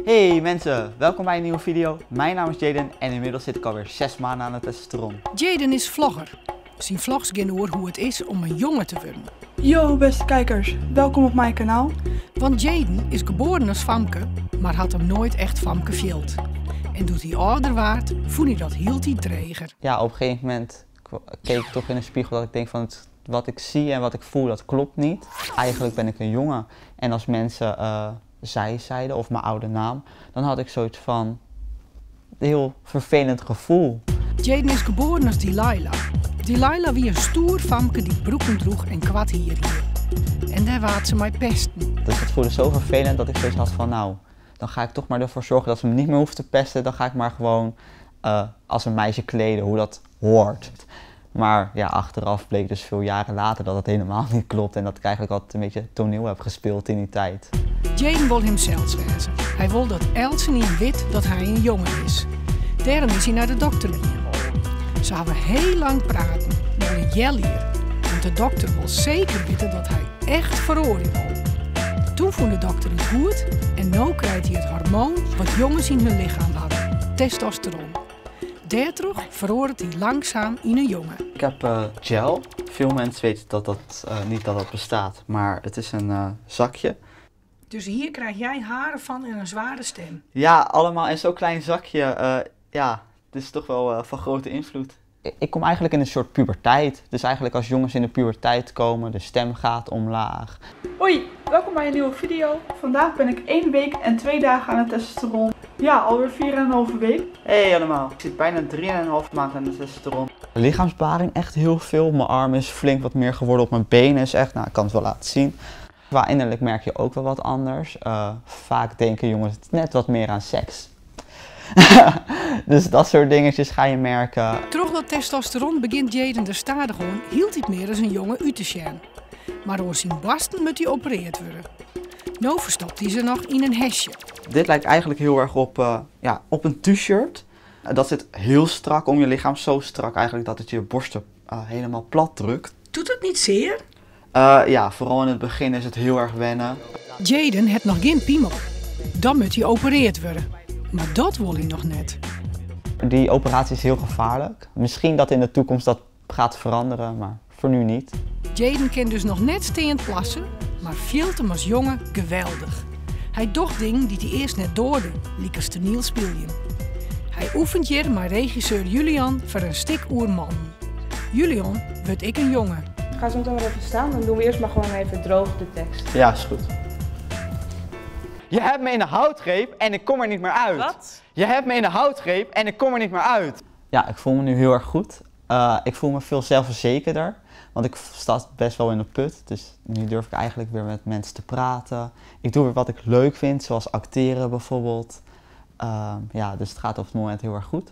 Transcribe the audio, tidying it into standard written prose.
Hey mensen, welkom bij een nieuwe video. Mijn naam is Jaden en inmiddels zit ik alweer 6 maanden aan het testosteron. Jaden is vlogger. Syn vlogs gean oer hoe't it is om in jonge te wurden. Yo beste kijkers, welkom op mijn kanaal. Want Jaden is geboren as famke, mar hat him noait echt famke field. En doe't hy âlder waard, fûn hy dat hieltyd dreger. Ja, op een gegeven moment keek ik toch in de spiegel dat ik denk van wat ik zie en wat ik voel, dat klopt niet. Eigenlijk ben ik een jongen. En als mensen zij zeiden of mijn oude naam, dan had ik zoiets van een heel vervelend gevoel. Jaden is geboren as Delilah. Delilah wie in stoer famke dy't broeken droech en koart hier hie. En dêr waard se mei pesten. Dus het voelde zo vervelend dat ik zoiets had van nou, dan ga ik toch maar ervoor zorgen dat ze me niet meer hoeft te pesten. Dan ga ik maar gewoon als een meisje kleden, hoe dat hoort. Maar ja, achteraf bleek dus veel jaren later dat het helemaal niet klopt en dat ik eigenlijk altijd een beetje toneel heb gespeeld in die tijd. Jaden wol himsels wêze. Hy wol dat eltsenien wit dat hy in jonge is. Dêrom is hy nei de dokter gien. Se hawwe hiel lang praten, wol in healjier. Want de dokter wol seker witte dat hy echt feroarje wol. Doe fûn de dokter it goed en no krijt hy it hormoan dat jonges yn harren lichem hawwe, testosteron. Dêrtroch feroaret hy langsumoan yn in jonge. Ik heb gel. Veel mensen weten niet dat dat bestaat, maar het is een zakje. Dus hjir krijg jij haren fan en in zware stim. Ja, allemaal in zo'n klein zakje. Ja, het is toch wel van grote invloed. Ik kom eigenlijk in een soort puberteit. Dus eigenlijk als jongens in de puberteit komen, de stem gaat omlaag. Hoi, welkom bij een nieuwe video. Vandaag ben ik 1 week en 2 dagen aan het testosteron. Ja, alweer 4,5 week. Hey allemaal, ik zit bijna 3,5 maand aan de testosteron. Lichaamsbeharing echt heel veel. Mijn arm is flink wat meer geworden, op mijn benen is echt, nou ik kan het wel laten zien. Qua innerlijk merk je ook wel wat anders. Vaak denken jongens net wat meer aan seks. Dus dat soort dingetjes ga je merken. Troch dat testosteron begjint Jaden der stadichoan hieltyd mear as in jonge út te sjen. Mar oan syn boarsten moat hy operearre wurde. No ferstopt hy se noch yn in hesje. Dit lijkt eigenlijk heel erg ja, op een t-shirt. Dat zit heel strak om je lichaam, zo strak eigenlijk dat het je borsten helemaal plat drukt. Docht it net sear? Ja, vooral in het begin is het heel erg wennen. Jaden hat noch gjin pimel. Dan moat hy operearre wurde. Mar dat wol hy noch net. Die operatie is heel gevaarlijk. Misschien dat in de toekomst dat gaat veranderen, maar voor nu niet. Jaden kin dus noch net steand plasse, mar fielt him as jonge geweldich. Hy docht dingen dy't hy earst net doarde, lykas toanielspyljen. Hy oefenet hjir mei regisseur Julian foar in stik oer mannen. Julian wurdt ek in jonge. Ga zo meteen maar even staan, dan doen we eerst maar gewoon even droog de tekst. Ja, is goed. Je hebt me in de houtgreep en ik kom er niet meer uit. Wat? Je hebt me in de houtgreep en ik kom er niet meer uit. Ja, ik voel me nu heel erg goed. Ik voel me veel zelfverzekerder, want ik sta best wel in de put. Dus nu durf ik eigenlijk weer met mensen te praten. Ik doe weer wat ik leuk vind, zoals acteren bijvoorbeeld. Ja, dus het gaat op het moment heel erg goed.